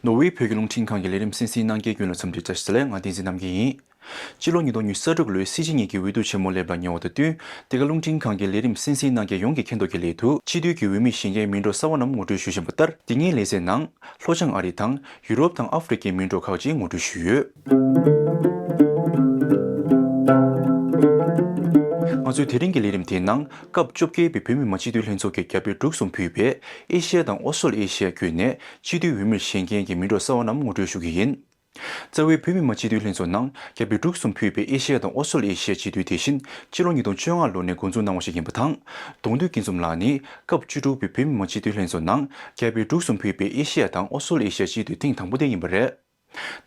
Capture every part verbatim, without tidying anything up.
ནོར་ཝེ་བོད་ཀྱི་རླུང་འཕྲིན་ཁང་གི་ལས་རིམ་གསན་གཟིགས་གནང་མཁན་ཀུན་ལ་འཚམས་འདྲི་བཀྲ་ཤིས་བདེ་ལེགས། ང་བསྟན་འཛིན་རྣམ་རྒྱལ་ཡིན། སྤྱི་ལོ་ཉིས་སྟོང་ཉི་ཤུ་རྩ་དྲུག་ལོའི་སྲིད་སྤྱི་གཉིས་ཀྱི་འོས་བསྡུ་ཆེན་མོ་སླེབས་ལ་ཉེ་བ་དང་བསྟུན། འདི་ག་རླུང་འཕྲིན་ཁང་གི་ལས་རིམ་གསན་གཟིགས་གནང་མཁན་ཡོངས་ཀྱི་མཁྱེན་རྟོགས་ཀྱི་སླད་དུ། སྤྱི་འཐུས་ཀྱི་འོས་མི་བཞེངས་མཁན་མི་འགྲོ་གསར་བ་རྣམས་ངོ་སྤྲོད་ཞུ་བཞིན་པ་ལྟར། འདི་སྔའི་ལེ་ཚན་ནང་། ལྷོ་བྱང་ཨ་རི་དང་ཡུ་རོབ་དང་ཨ་ཧྥེ་རི་ཁའི་མི་འགྲོ་ཁག་ཅིག་ངོ་སྤྲོད་ཞུས་ཡོད། ང་ཚོའི་དེ་རིང་གི་ལས་རིམ་དེའི་ནང་། སྐབས་བཅོ་བརྒྱད་པའི་བོད་མི་མང་སྤྱི་འཐུས་ལྷན་ཚོགས་ཀྱིས་རྒྱ་བལ་འབྲུག་གསུམ་ཕུད་པའི་ཨེ་ཤི་ཡ་དང་ཨོ་སི་ཀྲོ་ལི་ཡ་ཁུལ་ནས་སྤྱི་འཐུས་འོས་མིར་བཞེངས་མཁན་གྱི་མི་འགྲོ་གསར་བ་རྣམས་ངོ་སྤྲོད་ཞུ་གི་ཡིན། རྩ་བའི་བོད་མི་མང་སྤྱི་འཐུས་ལྷན་ཚོགས་ནང་རྒྱ་བལ་འབྲུག་གསུམ་ཕུད་པའི་ཨེ་ཤི་ཡ་དང་ཨོ་སི་ཀྲོ་ལི་ཡ་སྤྱི་འཐུས་དེ་བཞིན་སྤྱི་ལོ་ཉིས་སྟོང་བཅོ་ལྔ་ལོ་ནས་འགོ་འཛུགས་གནང་བ་ཞིག་ཡིན་པ་དང་། གདོང་འདུས་སྐྱིད་འཛོམས་ལགས་ནི་སྐབས་བཅུ་དྲུག་པའི་བོད་མི་མང་སྤྱི་འཐུས་ལྷན་ཚོགས་ནང་རྒྱ་བལ་འབྲུག་གསུམ་ཕུད་པའི་ཨེ་ཤི་ཡ་དང་ཨོ་སི་ཀྲོ་ལི་ཡ་སྤྱི་འཐུས་ཐེངས་དང་པོ་དེ་ཡིན་པ་རེད།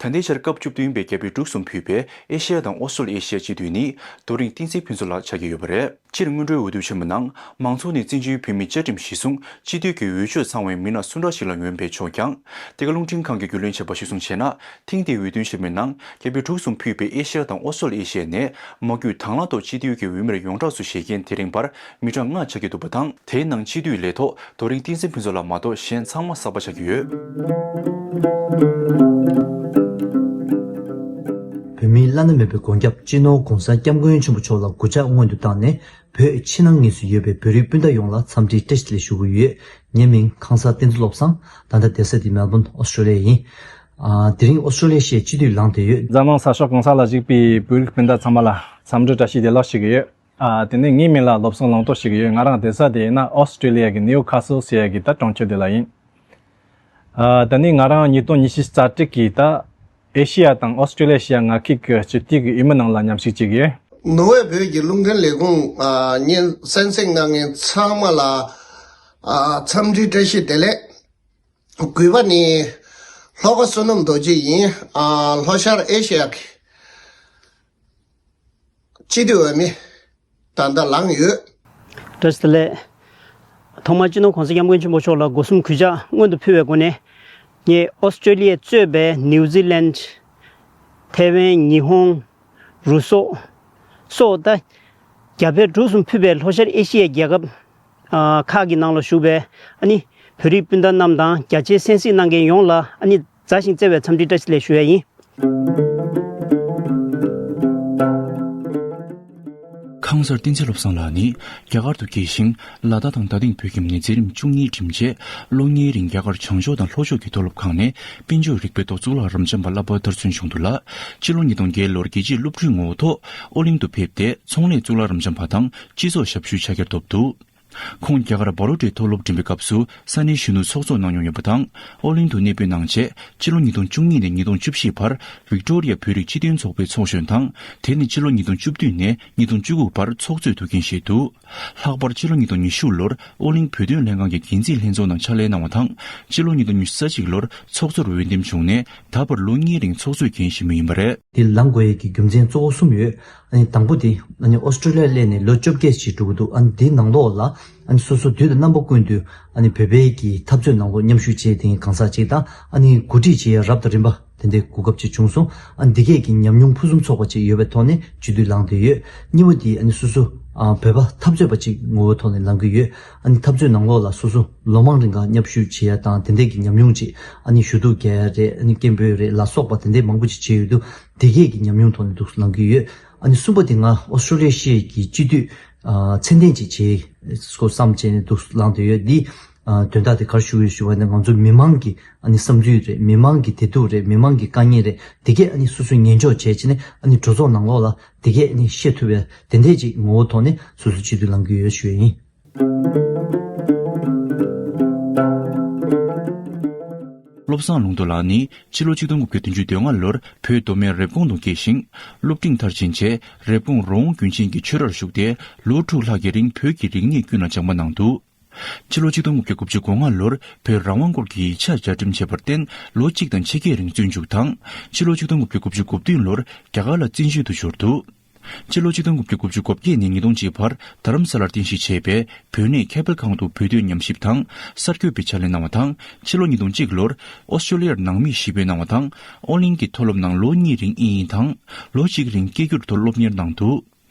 ད་ལྟའི་ཆར་སྐབས་བཅུ་བདུན་པའི་རྒྱ་བལ་འབྲུག་གསུམ་ཕུད་པའི་ཨེ་ཤི་ཡ་དང་ཨོ་སི་ཀྲོ་ལི་ཡ་སྤྱི་འཐུས་ནི་རྡོ་རིང་བསྟན་འཛིན་ཕུན་ཚོགས་ལགས་ཆགས་ཀྱི་ཡོད་པ་རེད། སྤྱིར་སྔོན་འགྲོའི་འོས་བསྡུ་ཆེན་མོ་ནང་མང་ཚོགས་ནས་བཙན་བྱོལ་བོད་མིའི་བཅའ་ཁྲིམས་གཞིར་བཟུང་སྤྱི་འཐུས་ཀྱི་འོས་ཆོས་ཚང་བའི་མི་སྣ་སུ་འདྲ་ཞིག་ལ་འོས་འབབ་ཆོག་ཀྱང་། འདི་ག་རླུང་འཕྲིན་ཁང་གིས་རྒྱུས་ལོན་བྱས་པ་གཞིར་བཟུང་བྱས་ན། ཐེངས་འདིའི་འོས་བསྡུའི་ཆེན་མོའི་ནང་རྒྱ་བལ་འབྲུག་གསུམ་ཕུད་པའི་ཨེ་ཤི་ཡ་དང་ཨོ་སི་ཀྲོ་ལི་ཡ་ནས་མ་རྒྱུད་དང་བླངས་ཐོག་སྤྱི་འཐུས་ཀྱི་འོས་མིར་ཡོངས་གྲགས་སུ་བཞེས་མཁན་དེ་རིང་བར་མི་གྲངས་ལྔ་ཆགས་ཀྱི་འདུག་པ་དང་། དེའི་ནང་སྤྱི་འཐུས་ལས་ཐོག་རྡོ་རིང་བསྟན་འཛིན་ཕུན་ཚོགས་ལགས་མ་གཏོགས་གཞན་ཚང་མ་གསར་པ་ཆགས་ཀྱི་ཡོད། བོད་མིའི་བླ་ན་མེད་པའི་མགོན་སྐྱབས་སྤྱི་ནོར་༧གོང་ས་༧སྐྱབས་མགོན་ཆེན་པོ་མཆོག་ལ་གུས་ཕྱག་སྔོན་དུ་བཏང་ནས། བོད་ཕྱི་ནང་གཉིས་སུ་ཡོད་པའི་བོད་རིགས་སྤུན་ཟླ་ཡོངས་ལ་འཚམས་འདྲི་བཀྲ་ཤིས་བདེ་ལེགས་ཞུ་གི་ཡོད། ངའི་མིང་ཁང་གསར་བསྟན་འཛིན་བློ་བཟང་། ད་ལྟ་བསྡད་ས་དེ་མེལ་བོན་ཨོ་སི་ཀྲོ་ལི་ཡ་ཡིན། ཨ། དེ་རིང་ཨོ་སི་ཀྲོ་ལི་ཡ་གཞིས་སྤྱི་འཐུས་ལངས་བསྡད་ཡོད། འཛམ་གླིང་ས་ཕྱོགས་གང་ས་ལ་བཞུགས་པའི་བོད་རིགས་སྤུན་ཟླ་ཚང་མ་ལ་འཚམས་འདྲི་བཀྲ་ཤིས་བདེ་ལེགས་ཞུ་གི་ཡོད། ཨ། དེ་ནས་ངའི་མིང་ལ་བློ་བཟང་ལང་ཏོག་ཞུ་གི་ཡོད། ང་རང་བསྡད་ས་དེ་ཡིན་ན་ཨོ་སི་ཀྲོ་ལི་ཡ་གི་ནིའུ་ཁ་སལ་ཟེར་ཡ་གི་ད་གྲོང་ཁྱེར་དེ་ལ་ཡིན། ཨ། ད་ནི་ང་རང་ཉིས་སྟོང་ཉི་ཤུ་རྩ་དྲུག་གི་ད་ཨེ་ཤི་ཡ་དང་ཨོ་སི་ཀྲོ་ལི་ཡ་ཨེ་ཤི་ཡ་མངའ་ཁུལ་གྱི་སྤྱི་འཐུས་ཀྱི་འོས་མི་ནང་ལ་མཉམ་ཞུགས་བྱེད་ཀྱི་ཡོད། ནོར་ཝེ་བོད་ཀྱི་རླུང་འཕྲིན་ལས་ཁུངས། ཨ། བརྙན་གསན་གཟིགས་གནང་མཁན་ཚང་མ་ལ། ཨ། འཚམས་འདྲི་བཀྲ་ཤིས་བདེ་ལེགས། གུས་པ་ནི་ལྷོ་ཁ་བསོད་ནམས་རྡོ་རྗེ་ཡིན། ཨ། ལྷོ་ཤར་ཨེ་ཤི་ཡ་གི་སྤྱི་འཐུས་འོས་མི་ད་ལྟ་ལངས་ཡོད། བཀྲ་ཤིས་བདེ་ལེགས། ཐོག་མར་སྤྱི་ནོར་༧གོང་ས་༧སྐྱབས་མགོན་ཆེན་པོ་མཆོག་ལ་སྒོ་གསུམ་གུས་ཕྱག་སྔོན་དུ་ཕུལ་བའི་སྒོ་ནས། ངས་ཨོ་སི་ཀྲོ་ལི་ཡས་གཙོས་པའི་ནིའུ་ཛི་ལན། ཐའེ་ཝན། ཉི་ཧོང་། རུ་སོག་སོགས་ད་རྒྱ་བལ་འབྲུག་གསུམ་ཕུད་པའི་ལྷོ་ཤར་ཨེ་ཤི་ཡའི་རྒྱལ་ཁབ། ཨ། ཁག་གི་ནང་ལ་བཞུགས་པའི་ཨ་ནི་བོད་རིགས་སྤུན་ཟླ་རྣམས་དང་རྒྱ་ཆེའི་གསན་གཟིགས་གནང་མཁན་ཡོངས་ལ་ཨ་ནི་མཛའ་ཞིང་བརྩེ་བའི་འཚམས་འདྲི་བཀྲ་ཤིས་བདེ་ལེགས་ཞུ་ཡ་ཡིན། ཁང་གསར་བསྟན་འཛིན་བློ་བཟང་ལགས་ནི་རྒྱ་གར་དུ་སྐྱེས་ཤིང་། ལ་དྭགས་དང་རྡ་སྟེང་བོད་ཁྱིམ་ནས་མཛད་རིམ་བཅུ་གཉིས་འགྲིམས་རྗེས། ལོ་ལྔའི་རིང་རྒྱ་གར་བྱང་ཕྱོགས་དང་ལྷོ་ཕྱོགས་ཀྱི་མཐོ་སློབ་ཁག་ནས་དཔལ་འབྱོར་རིག་པའི་ཐོག་གཙུག་ལག་རབ་འབྱམས་པ་བསླབ་པ་མཐར་སོན་བྱུང་འདུག་ལ། སྤྱི་ལོ་ཉིས་སྟོང་བརྒྱད་ལོར་རྒྱལ་སྤྱིའི་སློབ་ཕྲུག་ངོ་བོ་ཐོག་ཨོ་གླིང་དུ་ཕེབས་ཏེ། ཚོང་ལས་གཙུག་ལག་རབ་འབྱམས་པ་དང་སྤྱི་ཚོགས་ཞབས་ཞུའི་ཕྱག་འཁྱེར་ཐོབ་འདུག་ཁོང་རྒྱ་གར་བྷ་རོ་ཊའི་མཐོ་སློབ་འགྲིམ་པའི་སྐབས་སུ་ས་གནས་གཞོན་ནུ་ཚོགས་གཙོ་གནང་མྱོང་ཡོད་པ་དང་། ཨོ་གླིང་དུ་གནས་སྤོས་གནང་རྗེས། སྤྱི་ལོ་ཉིས་སྟོང་བཅུ་གཉིས་ནས་ཉིས་སྟོང་བཅུ་བཞི་བར་ཝིག་ཏོ་རི་ཡ་བོད་རིགས་སྤྱི་མཐུན་ཚོགས་པའི་ཚོགས་གཞོན་དང་། དེ་ནས་སྤྱི་ལོ་ཉིས་སྟོང་བཅུ་བདུན་ནས་ཉིས་སྟོང་བཅུ་དགུ་བར་ཚོགས་གཙོས་ཐུགས་འགན་བཞེས་འདུག་ལྷག་པར་སྤྱི་ལོ་ཉིས་སྟོང་ཉི་ཤུ་ལོར་ཨོ་གླིང་བོད་དོན་ལྷན་ཁང་གི་འགན་འཛིན་ལྷན་ཚོགས་ནང་ཕྱག་ལས་གནང་བ་དང་། སྤྱི་ལོ་ཉིས་སྟོང་ཉི་ཤུ་རྩ་གཅིག་ལོར་ཚོགས་གཙོར་འོས་འདེམས་བྱུང་ནས། ད་བར་ལོ་གཉིས་རིང་ཚོགས་གཙོས་འགན་བཞེས་མུས་ཡིན་པ་རེད། དེ་ལངས་དགོས་ཡས་ཀྱི་རྒྱུ་མཚན་གཙོ་བོ་གསུམ་ཡོད། ཨ་ནི་དང་པོ་དེ། ཨ་ནི་ཨོ་སི་ཀྲོ་ལི་ཡར་སླེབས་ནས་ལོ་བཅོ་བརྒྱད་ཅིག་འགྲོ་གི་འདུག་ཨ་ནི་དེའི་ནང་ལོགས་ལ། ཨ་ནི་སོ་སོ་དུས་དང་རྣམ་པ་ཀུན་ཏུ། ཨ་ནི་བོད་པའི་གི་འཐབ་རྩོད་ནང་ལོགས་མཉམ་ཞུགས་བྱས་དེ་གང་ཟག་ཅིག་དང་། ཨ་ནི་གོ་སྒྲིག་བྱེད་ཡ་རབ་དང་རིམ་པ་དེ་འདྲའི་གོ་སྐབས་ཅིག་བྱུང་སོང་། ཨ་ནི་འདི་གས་ཀྱི་ཉམས་མྱོང་ཕུན་སུམ་ཚོགས་པ་ཅིག་ཡོད་པའི་ཐོག་ནས་སྤྱི་འཐུས་ལངས་བསྡད་ཡོད། གཉིས་པ་དེ། ཨ་ནི་སོ་སོ། ཨ། བོད་པ་འཐབ་རྩོད་པ་ཅིག་ངོ་བོའི་ཐོག་ནས་ལངས་ཀྱི་ཡོད། ཨ་ནི་འཐབ་རྩོད་ནང་ལོགས་ལ་སོ་སོ་ལོ་མང་རིང་ག་མཉམ་ཞུགས་བྱེད་ཡ་དང་དེ་འདྲས་ཀྱི་ཉམས་མྱོང་ཅིག་ཨ་ནི་ཞུ་གཏུག་རྒྱག་ཡ་རེད། ཨ་ནི་སྐད་འབོད་རེད་ལ་སོགས་པ་དེ་འདྲས་མང་པོ་ཅིག་བྱས་ཡོད་དུས་དེ་གས་ཀྱི་ཉམས་མྱོང་ཐོག་ནས་འདུག་ལངས་ཀྱི་ཡོད། ཨ་ནི་གསུམ་པ་དེ་ང་ཨོ་སི་ཀྲོ་ལི་ཡ་གཞིས་ཀྱི་སྤྱི་འཐུས། ཨ། ཚད་ལྡན་ཅིག་བྱེད་དགོས་བསམ་བྱས་ནས་འདུག་ལངས་བསྡད་ཡོད་འདི། ཨ། དོན་དག་དེ་ག་རེ་ཞུ་གི་ཡོད་ཞུ་བ་ནི་ང་ཚོ་མི་མང་གི་ཨ་ནི་བསམ་ཚུལ་རེད། མི་མང་གི་བདེ་སྡུག་རེད། མི་མང་གི་དཀའ་ངལ་རེད། དེ་གས་ཨ་ནི་སོ་སོས་ཉན་འཇོག་བྱས་བྱས་ནས་ཨ་ནི་གྲོས་ཚོགས་ནང་ལོགས་ལ་དེ་གས་ཨ་ནི་བཤད་ཐུབ་པའི་དེ་འདྲས་ཅིག་ངོ་བོ་ཐོག་ནས་སོ་སོ་སྤྱི་འཐུས་ལངས་ཀྱི་ཡོད་ཞུ་ཡ་ཡིན། བློ་བཟང་ལུང་རྟོགས་ལགས་ནི་ཕྱི་ལོ་ཆིག་སྟོང་དགུ་བརྒྱ་བདུན་ཅུ་དོན་ལྔ་ལོར་བོད་མདོ་སྨད་རེབ་གོང་དུ་སྐྱེས་ཤིང་། སློབ་འབྲིང་མཐར་ཕྱིན་རྗེས་རེབ་གོང་རོང་བོ་དགོན་ཆེན་གྱི་ཆོས་རར་ཞུགས་ཏེ་ལོ་དྲུག་ལྷག་གི་རིང་བོད་ཀྱི་རིག་གནས་ཀུན་ལ་སྦྱངས་པ་གནང་འདུག་ཕྱི་ལོ་ཆིག་སྟོང་དགུ་བརྒྱ་དགུ་བཅུ་གོ་ལྔ་ལོར་བོད་རང་དབང་སྐོར་གྱི་ཡིག་ཆ་ཆ་འཇོག་བྱས་པར་བརྟེན་ལོ་གཅིག་དང་ཕྱེད་ཀའི་རིང་བཙོན་འཇུག་དང་། ཕྱི་ལོ་ཆིག་སྟོང་དགུ་བརྒྱ་དགུ་བཅུ་གོ་བདུན་ལོར་རྒྱ་གར་ལ་བཙན་བྱོལ་དུ་འབྱོར་འདུག་ཕྱི་ལོ་ཆིག་སྟོང་དགུ་བརྒྱ་དགུ་བཅུ་གོ་བརྒྱད་ནས་ཉིས་སྟོང་གཅིག་བར་རྡ་རམ་ས་ལར་རྟེན་གཞི་བྱས་པའི་བོད་གནས་ཁེ་ཕེབས་ཁང་དུ་བོད་དོན་ཉམས་ཞིབ་དང་གསར་འགོད་པའི་ཕྱག་ལས་གནང་བ་དང་། ཕྱི་ལོ་ཉིས་སྟོང་གཅིག་ལོར་ཨོ་སི་ཀྲོ་ལི་ཡར་ནང་མི་ཞི་བའི་གནང་བ་དང་། ཨོ་གླིང་གི་མཐོ་སློབ་ནང་ལོ་གཉིས་རིང་དབྱིན་ཡིག་དང་། ལོ་གཅིག་རིང་སྐད་སྒྱུར་ཐོག་སློབ་གཉེར་གནང་འདུག་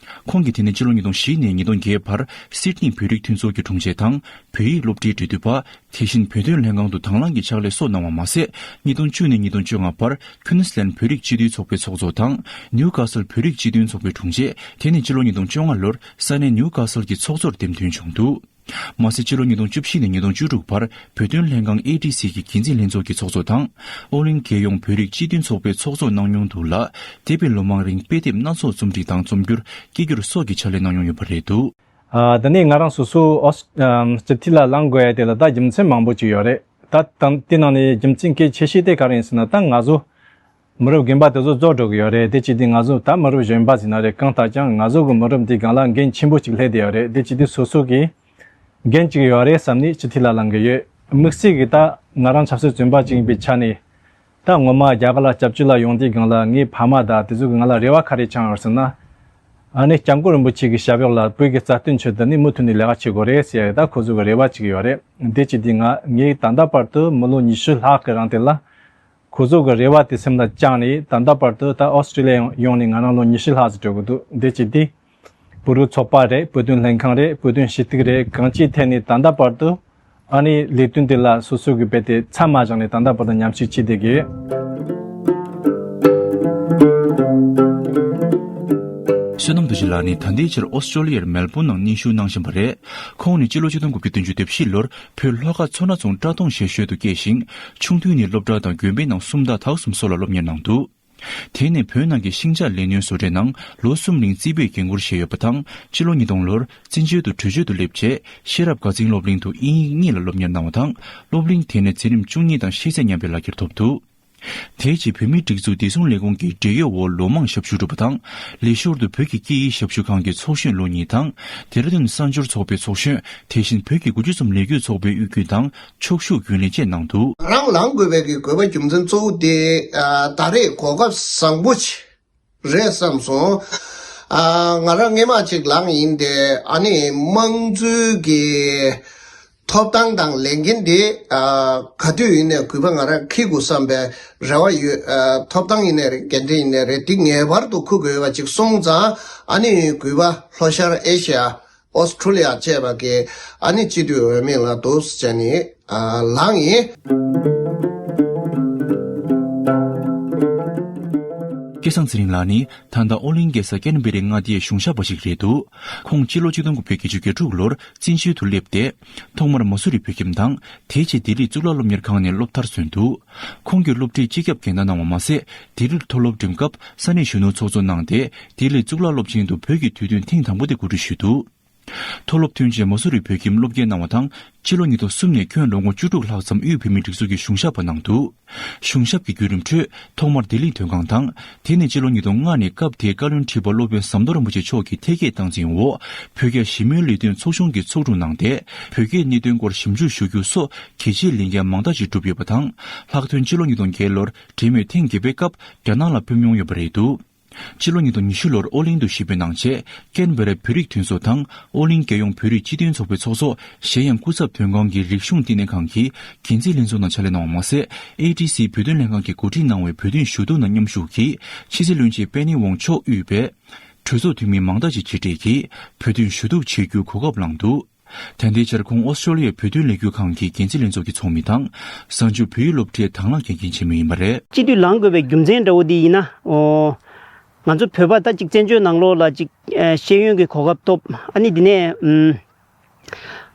ཁོང་གིས་དེ་ནས་ཕྱི་ལོ་ཉིས་སྟོང་བཞི་ནས་ཉིས་སྟོང་བརྒྱད་བར་སིད་ནི་བོད་རིགས་མཐུན་ཚོགས་ཀྱི་དྲུང་ཆེ་དང་། བོད་ཡིག་སློབ་གྲྭའི་འབྲེལ་མཐུད་པ། དེ་བཞིན་བོད་དོན་ལྷན་ཁང་དུ་དང་བླངས་ཀྱི་ཕྱག་ལས་སོགས་གནང་བ་མ་ཟད། ཉིས་སྟོང་བཅུ་ནས་ཉིས་སྟོང་བཅོ་ལྔ་བར་ཁུན་སི་ལན་བོད་རིགས་སྤྱི་མཐུན་ཚོགས་པའི་ཚོགས་གཙོ་དང་། ནིའུ་ཀ་སལ་བོད་རིགས་སྤྱི་མཐུན་ཚོགས་པའི་དྲུང་ཆེ། དེ་ནས་ཕྱི་ལོ་ཉིས་སྟོང་བཅོ་ལྔ་ལོར་ས་གནས་ནིའུ་ཀ་སལ་གྱི་ཚོགས་གཙོར་འདེམས་ཐོན་བྱུང་འདུག་མ་ཟད་ཕྱི་ལོ་ཉིས་སྟོང་བཅུ་བཞི་ནས་ཉིས་སྟོང་བཅུ་དྲུག་བར་བོད་དོན་ལྷན་ཁང་ཨེ་ཌི་སི་གི་འགན་འཛིན་ལྷན་ཚོགས་ཀྱི་ཚོགས་གཙོ་དང་། ཨོ་གླིང་རྒྱལ་ཡོངས་བོད་རིགས་སྤྱི་མཐུན་ཚོགས་པའི་ཚོགས་གཙོ་གནང་མྱོང་འདུག་ལ། འདས་པའི་ལོ་མང་རིང་དཔེ་དེབ་སྣ་ཚོགས་རྩོམ་སྒྲིག་དང་རྩོམ་སྒྱུར། སྐད་སྒྱུར་སོགས་ཀྱི་ཕྱག་ལས་གནང་མྱོང་ཡོད་པ་རེད་འདུག་ཨ། ད་ནི་ང་རང་སོ་སོ་ཨོ་སི་ཨམ་སྤྱི་འཐུས་ལ་ལངས་དགོས་ཡ་དེ་ལ་ད་རྒྱུ་མཚན་མང་པོ་ཅིག་ཡོད་རེད། ད་དང་དེ་ནང་ནས་རྒྱུ་མཚན་གལ་ཆེ་ཤོས་དེ་ག་རེ་ཡིན་ཟེར་ན། ད་ང་ཚོ་མི་རབས་རྒན་པ་དེ་ཚོ་རྫོགས་འགྲོ་གི་ཡོད་རེད། དེ་བྱས་དུས་ང་ཚོ་ད་མི་རབས་གཞོན་པ་ཟེར་ན་རེད། གང་ལྟར་ཀྱང་ང་ཚོ་གི་མི་རབས་འདིའི་སྒང་ལ་འགན་ཆེན་པོ་ཅིག་སླེབས་བསྡད་ཡོད་རེད། དེ་བྱས་དུས་སོ་སོ་གི་འགན་ཅིག་ཡོད་རེད་བསམ་ནས་སྤྱི་འཐུས་ལ་ལངས་གི་ཡོད། དམིགས་བསལ་གྱི་ད་ང་རང་ཆབ་སྲིད་བཙོན་པ་ཅིག་ཡིན་པའི་ཆ་ནས། ད་ངོ་མ་རྒྱ་གར་ལ་སྐྱབས་བཅོལ་ལ་ཡོང་དུས་སྒང་ལ་ངའི་ཕ་མ་དང་དེ་ཚོ་གི་ང་ལ་རེ་བ་ག་རེ་བཅངས་ཡོད་ཟེར་ན། ཨ་ནི་སྐྱབས་མགོན་རིན་པོ་ཆེ་གི་ཞབས་གཡོག་ལ་བོད་ཀྱི་རྩ་དོན་ཆེད་དུ་ནི་མུ་མཐུད་ནས་ལས་ཀ་བྱེད་དགོས་རེད་ཟེར་ཡ་ད་ཁོ་ཚོ་གི་རེ་བ་ཅིག་ཡོད་རེད། དེ་བྱས་དུས་ང་ངས་ད་ལྟ་བར་དུ་མི་ལོ་ཉི་ཤུ་ལྷག་གི་རིང་དེ་ལ་ཁོ་ཚོ་གི་རེ་བ་དེ་སེམས་ལ་བཅངས་ནས། ད་ལྟ་བར་དུ་ད་ཨོ་སི་ཀྲི་ལི་ཡ་ཡོང་ནས་ང་རང་ལོ་ཉི་ཤུ་ལྷག་ཙམ་འགྲོ་གི་འདུག་དེ་བྱས་དུས། བོད་རིགས་ཚོགས་པ་རེད། བོད་དོན་ལྷན་ཁང་རེད། བོད་དོན་ཞུ་གཏུག་རེད། གང་ཅིའི་ཐད་ནས་ད་ལྟ་བར་དུ་ཨ་ནི་ལས་དོན་དེ་ལ་སོ་སོ་གི་རྦད་དེ་མཚམས་མ་བཞག་ནས་ད་ལྟ་བར་དུ་ཉམས་ཞིབ་བྱས་བསྡད་ཀྱི་ཡོད། བསོད་ནམས་རྡོ་རྗེ་ལགས་ནི་ད་ལྟའི་ཆར་ཨོ་སི་ཀྲོ་ལི་ཡར་མེལ་བོན་ནང་གནས་བཞུགས་གནང་བཞིན་པ་རེད། ཁོང་ནི་སྤྱི་ལོ་ཆིག་སྟོང་དགུ་བརྒྱ་བདུན་ཅུ་དོན་བཞི་ལོར་བོད་ལྷོ་ཁ་མཚོ་སྣ་རྫོང་བཀྲ་མཐོང་ཞེས་ཤོད་དུ་སྐྱེས་ཤིང་། ཆུང་དུས་ནས་སློབ་གྲྭ་དང་དགོན་པའི་ནང་སུམ་རྟགས་དག་གསུམ་སོགས་ལ་སློབ་གཉེར་གནང་འདུག་དེ་ནས་བོད་ནང་གི་ཤིང་ཆ་ལས་སྣོན་བཟོ་གྲྭའི་ནང་ལོ་གསུམ་རིང་རྩིས་པའི་འགན་འཁུར་བཞེས་ཡོད་པ་དང་། ཕྱི་ལོ་ཉིས་སྟོང་ལོར་བཙན་བྱོལ་དུ་བྲོས་བྱོལ་དུ་སླེབས་རྗེས། ཤེས་རབ་དགའ་འཛིན་སློབ་གླིང་དུ་དབྱིན་ཡིག་གཉིས་ལ་སློབ་གཉེར་གནང་བ་དང་། སློབ་གླིང་དེ་ནས་འཛིན་རིམ་བཅུ་གཉིས་དང་ཤེས་ཚད་མཉམ་པའི་ལག་ཁྱེར་ཐོབ་འདུག་དེའི་རྗེས་བོད་མིའི་སྒྲིག་འཛུགས་བདེ་སྲུང་ལས་ཁུངས་ཀྱི་འབྲེལ་ཡོད་འོག་ལོ་མང་ཞབས་ཞུ་བསྒྲུབས་པ་དང་། ལས་ཞོར་དུ་བོད་ཀྱི་སྐད་ཡིག་ཞབས་ཞུ་ཁང་གི་ཚོགས་གཞོན་ལོ་གཉིས་དང་། ལྡེ་ར་ལྡུན་གསར་འབྱོར་ཚོགས་པའི་ཚོགས་གཞོན། དེ་བཞིན་བོད་ཀྱི་དགུ་བཅུ་ཙམ་ལས་འགུལ་ཚོགས་པའི་དབུས་རྒྱུན་དང་ཕྱོགས་བཞུགས་རྒྱུན་ལས་བཅས་གནང་འདུག་ང་རང་ལངས་དགོས་པའི་གི་དགོས་པ་རྒྱུ་མཚན་གཙོ་བོ་དེ། ཨ། ད་རེས་གོ་སྐབས་བཟང་པོ་ཅིག་རེད་བསམ་སོང་། ཨ། ང་རང་སྔས་མ་ཅིག་ལངས་ཡིན་ཏེ། ཨ་ནི་དམངས་གཙོའི་གི་ཐོབ་ཐང་དང་ལས་འགན་དེ། ཨ། ག་དུས་ཡིན་ནའི་གུས་པ་ང་རང་འཁྱེར་དགོས་བསམ་པའི་རེ་བ་ཡོད། ཨ། ཐོབ་ཐང་ཡིན་ནའི་རེད། འགན་འཁྲི་ཡིན་ནའི་རེད། དེ་ངེས་པར་དུ་འཁུར་དགོས་པ་ཅིག་སོང་ཙང་། ཨ་ནི་གུས་པ་ལྷོ་ཤར་ཨེ་ཤི་ཡ། ཨོ་སི་ཁྲུ་ལི་ཡ་བཅས་པ་གི་ཨ་ནི་སྤྱི་འཐུས་འོས་མི་ལ་འདུག་ཟེར་ནས། ཨ། ལངས་ཡིན། སྐལ་བཟང་ཚེ་རིང་ལགས་ནི་ད་ལྟ་ཨོ་གླིང་རྒྱལ་ས་ཀེན་བེ་རའི་མངའ་སྡེའི་གཞུང་ཞབས་པ་ཞིག་རེད་འདུག་ཁོང་སྤྱི་ལོ་ཆིག་སྟོང་དགུ་བརྒྱ་བརྒྱད་ཅུ་གྱ་དྲུག་ལོར་བཙན་བྱོལ་དུ་སླེབས་ཏེ། ཐོག་མར་མ་སུ་རི་བོད་ཁྱིམ་དང་། དེའི་རྗེས་ལྡི་ལི་གཙུག་ལག་སློབ་གཉེར་ཁང་ནས་སློབ་མཐར་སོན་འདུག་ཁོང་གིས་སློབ་ཁྲིད་སྤྱི་ཁྱབ་འགན་བདག་གནང་བ་མ་ཟད། ལྡི་ལིར་མཐོ་སློབ་འགྲིམ་སྐབས་ས་གནས་གཞོན་ནུ་ཚོགས་གཙོ་གནང་སྟེ། ལྡི་ལི་གཙུག་ལག་སློབ་ཆེན་དུ་བོད་ཀྱི་དུས་སྟོན་ཐེངས་དང་པོ་དེ་གོ་སྒྲིག་ཞུས་འདུག་མཐོ་སློབ་ཐོན་རྗེས་མ་སུ་རི་བོད་ཁྱིམ་སློབ་དགེ་གནང་བ་དང་། ཕྱི་ལོ་ཉིས་སྟོང་གསུམ་ནས་ཁྱོན་ལོ་ངོ་བཅུ་དྲུག་ལྷག་ཙམ་དབུས་བོད་མིའི་སྒྲིག་འཛུགས་ཀྱི་གཞུང་ཞབས་པ་གནང་འདུག་གཞུང་ཞབས་ཀྱི་བརྒྱུད་རིམ་ཁྲོད་ཐོག་མར་ལྡི་ལིའི་དོན་ཁང་དང་། དེ་ནས་ཕྱི་ལོ་ཉིས་སྟོང་ལྔ་ནས་སྐབས་དེའི་བཀའ་བློན་ཁྲི་པ་སློབ་དཔོན་ཟམ་གདོང་རིན་པོ་ཆེ་མཆོག་གི་ཐད་ཀའི་སྟངས་འཛིན་འོག་བོད་རྒྱ་ཞི་མོལ་ལས་དོན་ཚོགས་ཆུང་གི་ཚོགས་དྲུང་གནང་སྟེ། བོད་རྒྱའི་གནད་དོན་སྐོར་ཞིབ་འཇུག་ཞུ་རྒྱུ་སོགས་གལ་ཆེའི་ལས་འགན་མང་དག་ཅིག་བསྒྲུབས་ཡོད་པ་དང་། ལྷག་དོན་ཕྱི་ལོ་ཉིས་སྟོང་བརྒྱད་ལོར་འབྲེལ་མོལ་ཐེངས་བརྒྱད་པའི་སྐབས་རྒྱ་ནག་ལ་ཕེབས་མྱོང་ཡོད་པ་རེད་འདུག་ཕྱི་ལོ་ཉིས་སྟོང་ཉི་ཤུ་ལོར་ཨོ་གླིང་དུ་ཞི་བའི་གནང་རྗེས། ཀེན་བེ་རའི་བོད་རིགས་མཐུན་ཚོགས་དང་ཨོ་གླིང་རྒྱལ་ཡོངས་བོད་རིགས་སྤྱི་མཐུན་ཚོགས་པའི་ཚོགས་གཙོ། གཞན་ཡང་སྐུ་ཚབ་དོན་ཁང་གི་རིག་གཞུང་བསྟི་གནས་ཁང་གི་འགན་འཛིན་ལྷན་ཚོགས་ནང་ཕྱག་ལས་གནང་བ་མ་ཟད། ཨེ་ཊི་སི་བོད་དོན་ལྷན་ཁང་གིས་གོ་སྒྲིག་གནང་བའི་བོད་དོན་ཞུ་གཏུག་ནང་མཉམ་ཞུགས་ཀྱིས། ཕྱི་སྲིད་བློན་ཆེན་པེ་ནི་ཝང་མཆོག་དབུས་པའི་གྲོས་ཚོགས་འཐུས་མི་མང་དག་ཅིག་མཇལ་འཕྲད་ཀྱིས་བོད་དོན་ཞུ་གཏུག་བྱེད་རྒྱུའི་གོ་སྐབས་བླངས་འདུག་ད་ལྟའི་ཆར་ཁོང་ཨོ་སི་ཀྲོ་ལི་ཡའི་བོད་དོན་ལས་འགུལ་ཁང་གི་འགན་འཛིན་ལྷན་ཚོགས་ཀྱི་ཚོགས་མི་དང་། གཟའ་མཇུག་བོད་ཡིག་སློབ་གྲྭའི་དང་བླངས་འགན་འཁྱེར་མཁན་ཆེན་མོ་ཡིན་པ་རེད། སྤྱི་འཐུས་ལངས་དགོས་པའི་རྒྱུ་མཚན་འདྲ་བོ་འདི་ཡིན་ན། ཨོ། ང་ཚོ་བོད་པ་ད་ཅིག་བཙན་བྱོལ་ནང་ལོགས་ལ་ཅིག་ཨ། ཤེས་ཡོན་གྱི་གོ་སྐབས་ཐོབ། ཨ་ནི་འདི་ནས་ཨུམ།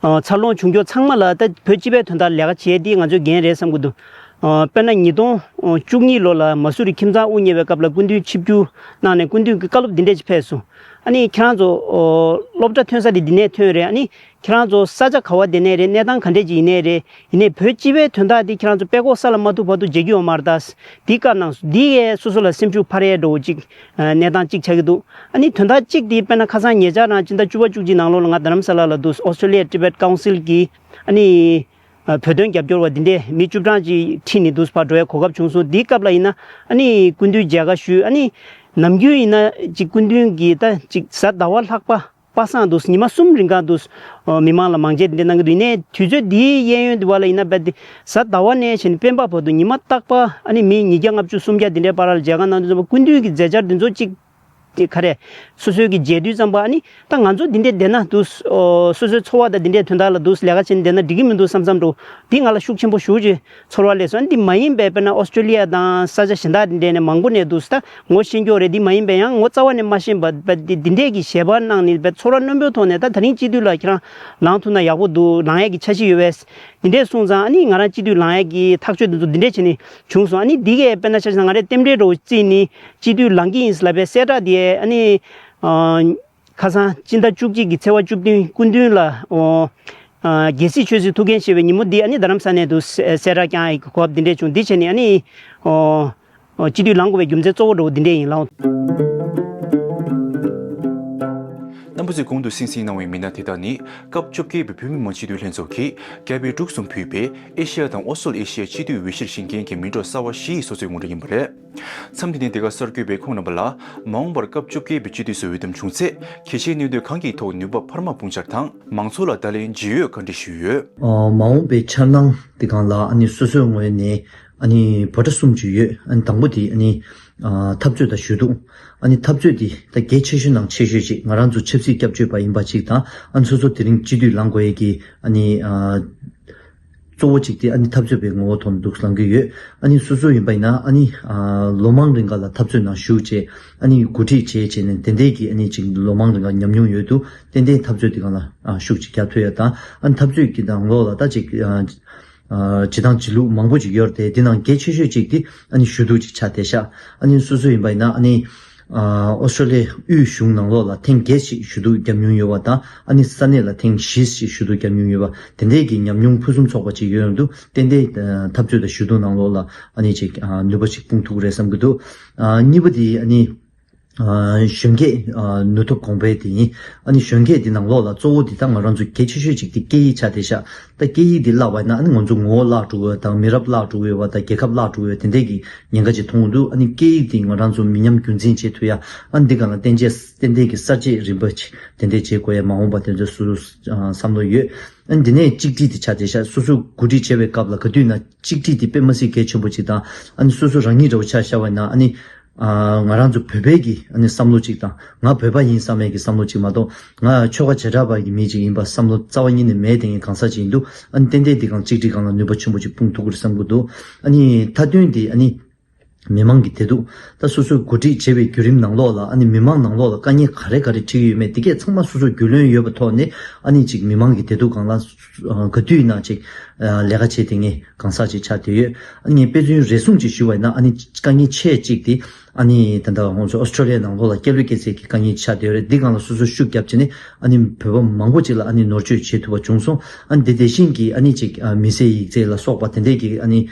ཨ། འཚར་ལོངས་བྱུང་རྒྱུ་ཚང་མ་ལ་ད་བོད་སྤྱི་པའི་དོན་དག་ལས་ཀ་བྱེད་འདི་ང་ཚོའི་འགན་རེད་བསམ་གྱི་འདུག་ཨ། དཔེར་ན་ཉིས་སྟོང་བཅུ་གཉིས་ལོ་ལ་མ་སུ་རི་ཁྱིམ་ཚང་དབུ་བརྙེས་པའི་སྐབས་ལ་སྐུ་མདུན་ཆིབས་བསྒྱུར་གནང་ནས་སྐུ་མདུན་གྱི་བཀའ་སློབ་འདི་འདྲས་ཅིག་ཕེབས་སོང་། ཨ་ནི་ཁྱེད་རང་ཚོ་ཨོ་སློབ་གྲྭ་ཐོན་ས་དེ་འདི་ནས་ཐོན་རེད། ཨ་ནི་ཁྱེད་རང་ཚོ་ས་ཆ་ག་བ་དེ་ནས་རེད། གནས་སྟངས་ག་འདྲས་ཅིག་ཡིན་ནའི་རེད། ཡིན་ནའི་བོད་སྤྱི་པའི་དོན་དག་འདི་ཁྱེད་རང་ཚོ་དཔྲལ་ཀོག་ས་ལ་མ་ཐུག་བར་དུ་མཇལ་རྒྱུ་ཡོད་མ་རེད་ད། འདི་བཀའ་གནང་སོང་། འདི་གས་སོ་སོ་ལ་སེམས་ཤུགས་འཕར་ཡས་འགྲོ་བོ་ཅིག་གནས་སྟངས་གཅིག་ཆགས་ཀྱི་འདུག་ཨ་ནི་དོན་དག་གཅིག་འདི་དཔེར་ན་ཁ་སང་ཉེ་ཆར་རང་སྤྱི་ཟླ་བཅུ་པ་བཅུ་གཅིག་ནང་ལོགས་ལ་ང་རྡ་རམ་ས་ལ་ལ་འདུག Australia Tibet Council གི་ཨ་ནི་བོད་དོན་རྒྱབ་སྐྱོར་བ་འདི་འདྲས་མི་བཅུ་གྲངས་ཅིག་ཁྲིད་ནས་འདུག་ཕར་འགྲོ་ཡས་གོ་སྐབས་བྱུང་སོང་། འདིའི་སྐབས་ལ་ཡིན་ན་ཨ་ནི་སྐུ་མདུན་མཇལ་ཁ་ཞུས། ཨ་ནི་ནམ་རྒྱུན་ཡིན་ན་ཅིག་སྐུ་མདུན་གྱིས་ད་ཅིག་གཟའ་ཟླ་བ་ལྷག་པ་པ་སངས་འདུག་ཉི་མ་གསུམ་རིང་ག་འདུག་མི་མང་ལ་མང་མཇལ་འདི་འདྲ་གནང་གི་འདུག་ཡིན་ནའི་དུས་ཚོད་འདིའི་གཡས་གཡོན་དུ་བ་ལ་ཡིན་ན་རྦད་དེ་གཟའ་ཟླ་བ་ནས་བྱས་ནས་སྤེན་པ་བར་དུ་ཉི་མ་རྟག་པ་ཨ་ནི་མི་ཉིས་བརྒྱ་ལྔ་བཅུ་སུམ་བརྒྱ་འདི་འདྲའི་བར་ལ་མཇལ་ཁ་གནང་དུས་ཙམ་པ་སྐུ་མདུན་གྱི་མཛད་འཆར་འདི་ཚོ་གཅིག་དེ་ག་རེ། སོ་སོའི་གི་མཇལ་དུས་ཙམ་པ་ཨ་ནི་ད་ང་ཚོ་འདི་འདྲས་བསྡད་ན་འདུག་ཨོ་སོ་སོའི་འཚོ་བ་དང་འདི་འདྲས་དོན་དག་ལ་འདུག་ལས་ཀ་བྱས་ནས་བསྡད་ན་འགྲིག་གི་མི་འདུག་བསམ་བསམ་འགྲོ། འདི་ང་ལ་ཤུགས་ཆེན་པོ་ཞེ་པོ་ཅིག་ཚོར་བ་སླེབས་སོང་། ཨ་ནི་འདི་མ་ཡིན་པའི་དཔེར་ན་ཨོ་སི་ཀྲོ་ལི་ཡ་དང་ས་ཆ་གཞན་དག་འདི་འདྲས་ནས་མང་པོ་ནས་འདུག་ད་ངོ་ཤེས་ཀྱི་ཡོད་རེད། འདི་མ་ཡིན་པའི་ཡང་ངོ་རྩ་བ་ནས་མ་ཤེས་པ་འདི་འདི་འདྲས་ཀྱི་ཞལ་པར་གནང་ནས་ཚོར་བ་རྣོན་པོའི་ཐོག་ནས་ད་ད་རིང་སྤྱི་འཐུས་ལ་ཁྱེད་རང་ལངས་ཐུབ་ན་ཡག་པོ་འདུག་ལངས་ཡས་ཀྱི་འཆར་གཞི་ཡོད་པས། འདི་འདྲས་གསུངས་ཙང་ཨ་ནི་ང་རང་སྤྱི་འཐུས་ལངས་ཡས་ཀྱི་ཐག་གཅོད་འདི་ཚོ་འདི་འདྲས་བྱས་ནས་བྱུང་སོང་། ཨ་ནི་འདི་གས་དཔེར་ན་ཆ་བཞག་ན་ང་རས་རྟེན་འབྲེལ་འདྲ་བོ་བརྩིས་ནས་སྤྱི་འཐུས་ལངས་ཀྱི་ཡིན་ལབ་པའི་གསལ་བསྒྲགས་དེ་ཨ་ནི་ཨ་ཁ་སང་སྤྱི་ཟླ་བཅུ་གཅིག་གི་ཚེས་པ་བཅུ་བདུན་སྐུ་མདུན་ལ་ཨོ་ཨ་རྒྱལ་སྲིད་ཆོས་སྲིད་ཐུགས་འགན་བཞེས་པའི་ཉིན་མོ་འདི་ཨ་ནི་རྡ་རམ་ས་ནས་དུ་གསལ་བསྒྲགས་བསྐྱངས་ཡས་ཀྱི་གོ་སྐབས་འདི་འདྲས་བྱུང་། འདི་བྱས་ནས་ཨ་ནི་ཨོ། སྤྱི་འཐུས་ལངས་དགོས་པའི་རྒྱུ་མཚན་གཙོ་བོ་འདྲ་བོ་འདི་འདྲས་ཡིན་ལགས། རྣམ་པ་ཚོས་གོང་དུ་གསན་གཟིགས་གནང་བའི་མི་སྣ་དེ་དག་ནི་སྐབས་བཅོ་བརྒྱད་པའི་བོད་མི་མང་སྤྱི་འཐུས་ལྷན་ཚོགས་ཀྱིས་རྒྱ་བལ་འབྲུག་གསུམ་ཕུད་པའི་ཨེ་ཤེ་ཡ་དང་ཨོ་སི་ཀྲོ་ལི་ཡ་སྤྱི་འཐུས་འོས་གཞིར་བཞེངས་མཁན་གྱི་མི་འབོར་གསར་བ་བཞི་ཡི་སོ་ཚོད་ངོ་སྤྲོད་ཡིན་པ་རེད། མཚམས་འདི་ནས་དེ་ག་གསར་འགོད་པས་ཁོང་རྣམ་པ་ལ་མ་འོངས་པར་སྐབས་བཅོ་བརྒྱད་པའི་སྤྱི་འཐུས་སུ་འོས་འདེམས་བྱུང་ཚེ་གལ་ཆེའི་གནད་དོན་གང་གི་ཐོག་ནུས་པ་འཕར་མ་སྤུངས་འཆར་དང་མང་ཚོགས་ལ་བརྡ་ལན་ཇི་ཡོད་བཀའ་འདྲི་ཞུས་ཡོད། ཨ། མ་འོངས་པའི་འཆར་སྣང་དེ་སྒང་ལ་ཨ་ནི་སོ་སོའི་ངོས་ནས་ཨ་ནི་འབོད་སྒྲ་གསུམ་ཅིག་ཡོད། ཨ་ནི་དང་པོ་དེ་ཨ་ནི་ཨ། འཐབ་རྩོད་དང་ཞུ་གཏུག་ཨ་ནི་འཐབ་རྩོད་དེ་ད་གལ་ཆེ་ཤོས་ནང་ཆེ་ཤོས་ཅིག་ང་རང་ཚོ་ཆབ་སྲིད་སྐྱབས་བཅོལ་བ་ཡིན་པ་ཅིག་དང་ཨ་ནི་སོ་སོ་དེ་རིང་སྤྱི་འཐུས་ལངས་དགོས་ཡས་ཀྱི་ཨ་ནི་ཨ། གཙོ་བོ་གཅིག་དེ་ཨ་ནི་འཐབ་རྩོད་པའི་ངོ་བོ་ཐོག་ནས་འདུག་ལངས་ཀྱི་ཡོད། ཨ་ནི་སོ་སོ་ཡིན་པ་ཡིན་ན་ཨ་ནི་ཨ། ལོ་མང་རིང་ག་ལ་འཐབ་རྩོད་ནང་ཞུགས་བྱས་ཨ་ནི་འགོ་ཁྲིད་བྱས་བྱས་ནས་དེ་འདྲས་ཀྱི་ཨ་ནི་ཅིག་ལོ་མང་རིང་ག་ཉམས་མྱོང་ཡོད་དུས་ཏན་ཏན་འཐབ་རྩོད་དེ་སྒང་ལ་ཨ། ཤུགས་ཅིག་རྒྱག་ཐུབ་ཡ་དང་ཨ་ནི་འཐབ་རྩོད་ཀྱི་ནང་ལོགས་ལ་ད་ཅིག་ཨ། ཨ། བྱེད་སྟངས་བྱེད་ལུགས་མང་པོ་ཅིག་ཡོད་རེད་དེ། དེ་ནང་གལ་ཆེ་ཤོས་ཅིག་དེ་ཨ་ནི་ཞུ་གཏུག་ཅིག་ཆགས་བསྡད་ཤག་ཨ་ནི་སོ་སོ་ཡིན་པ་ཡིན་ན་ཨ་ནི་ཨ། ཨོ་སི་ཀྲོ་ལི་ཡའི་དབུས་གཞུང་ནང་ལོགས་ལ་ཐེངས་བརྒྱད་ཅིག་ཞུ་གཏུག་བརྒྱབ་མྱོང་ཡོད་པ་དང་ཨ་ནི་ས་གནས་ལ་ཐེངས་བཞི་ཅིག་ཞུ་གཏུག་བརྒྱབ་མྱོང་ཡོད་པ་དེ་འདྲའི་གི་ཉམས་མྱོང་ཕུན་སུམ་ཚོགས་པ་ཅིག་ཡོད་ཡོང་དུས་ཏན་ཏན་ཨ། འཐབ་རྩོད་དང་ཞུ་གཏུག་ནང་ལོགས་ལ་ཨ་ནི་ཅིག་ཨ། ནུས་པ་ཅིག་སྤུངས་ཐུབ་ཀྱི་རེད་བསམ་གྱི་འདུག་ཨ། གཉིས་པ་དེ་ཨ་ནི། ཨ། གཞོན་སྐྱེས་ཨ། ནུས་སྟོབས་གོང་འཕེལ་དེ་ཡིན། ཨ་ནི་གཞོན་སྐྱེས་དེ་ནང་ལོགས་ལ་གཙོ་བོ་དེ་ད་ང་རང་ཚོ་གལ་ཆེ་ཤོས་གཅིག་དེ་སྐད་ཡིག་ཆགས་བསྡད་ཤག་ད་སྐད་ཡིག་དེ་བརླག་པ་ཡིན་ན་ཨ་ནི་ང་ཚོ་ངོ་བོ་བརླག་འགྲོ་གི་ཡོད་དང་མི་རབས་བརླག་འགྲོ་གི་ཡོད་པ་དང་རྒྱལ་ཁབ་བརླག་འགྲོ་གི་ཡོད་དེ་འདྲས་ཀྱི་ཉེན་ཁ་ཅིག་མཐོང་གི་འདུག་ཨ་ནི་སྐད་ཡིག་དེ་ང་རང་ཚོ་མི་ཉམས་རྒྱུན་འཛིན་བྱེད་ཐུབ་ཡ་ཨ་ནི་འདི་ག་ལ་བརྟན་བྱས་བརྟན་བརྟན་གྱི་གསར་བརྗེ་རིམ་པ་ཅིག་དེ་འདྲས་བྱེད་དགོས་ཡ་མ་འོངས་པ་དེ་ཚོ་སུ་བསམ་བློ་ཡོད། ཨ་ནི་འདི་ནས་གཅིག་སྒྲིལ་དེ་ཆགས་བསྡད་ཤག་སོ་སོ་འགོ་ཁྲིད་བྱེད་པའི་སྐབས་ལ་ག་དུས་ན་གཅིག་སྒྲིལ་དེ་དཔེ་མ་སྲིད་གལ་ཆེན་པོ་ཅིག་དང་ཨ་ནི་སོ་སོ་རང་ཉིད་འདྲ་བོ་ཆ་བཞག་པ་ཡིན་ན་ཨ་ནི། ཨ། ང་རང་ཚོ་བོད་པའི་གི་ཨ་ནི་བསམ་བློ་གཅིག་དང་ང་བོད་པ་ཡིན་བསམ་ཡས་ཀྱི་བསམ་བློ་གཅིག་མ་གཏོགས་ང་ཆོལ་ཁ་བྱེ་བྲག་པ་གི་མི་གཅིག་ཡིན་པ་བསམ་བློ་རྩ་བ་ཉིད་ནས་མེད་དེ་ངས་གང་ཟག་ཅིག་ཡིན་དུས་ཨ་ནི་ཏན་ཏན་འདི་གང་གཅིག་སྒྲིལ་སྒང་ལ་ནུས་པ་ཆེན་པོ་ཅིག་སྤུངས་ཐུབ་ཀྱི་རེད་བསམ་གྱི་འདུག་ཨ་ནི་མཐའ་དོན་འདི་ཨ་ནི་མི་མང་གི་བདེ་སྡུག་ད་སོ་སོའི་འགོ་ཁྲིད་བྱེད་པའི་བརྒྱུད་རིམ་ནང་ལོགས་ལ་ཨ་ནི་མི་མང་ནང་ལོགས་ལ་དཀའ་ངལ་ག་རེ་ག་རེ་འཕྲད་ཀྱི་ཡོད་མེད་འདི་གས་ཚང་མ་སོ་སོ་རྒྱུས་ལོན་ཡོད་པའི་ཐོག་ནས་ཨ་ནི་ཅིག་མི་མང་གི་བདེ་སྡུག་སྒང་ལ་ག་དུས་ཡིན་ན་ཅིག་ལས་ཀ་བྱེད་དེ་ངས་གང་ཟག་ཅིག་ཆགས་བསྡད་ཡོད། ཨ་ནི་ངས་དཔེ་མཚོན་རེ་ཟུང་ཅིག་ཞུ་བ་ཡིན་ན་ཨ་ནི་དཀའ་ངལ་ཆེ་གཅིག་དེ་ཨ་ནི་ད་ལྟ་ང་ཚོ་ཨོ་སི་ཀྲོ་ལི་ཡ་ནང་ལོགས་ལ་སྐྱབས་བཅོལ་སྐྱེས་ཚན་གྱི་དཀའ་ངལ་ཆགས་བསྡད་ཡོད་རེད། འདི་སྒང་ལ་སོ་སོ་ཤུགས་རྒྱབ་བྱས་ནས་ཨ་ནི་བོད་པ་མང་པོ་ཅིག་ལ་ཨ་ནི་ནོར་བཅོས་བྱེད་ཐུབ་པ་བྱུང་སོང་། ཨ་ནི་དེ་དེ་བཞིན་གྱི་ཨ་ནི་ཅིག་མི་སེར་ཡིག་ཚད་ལ་སོགས་པ་དེ་འདྲས་ཀྱི་ཨ་ནི་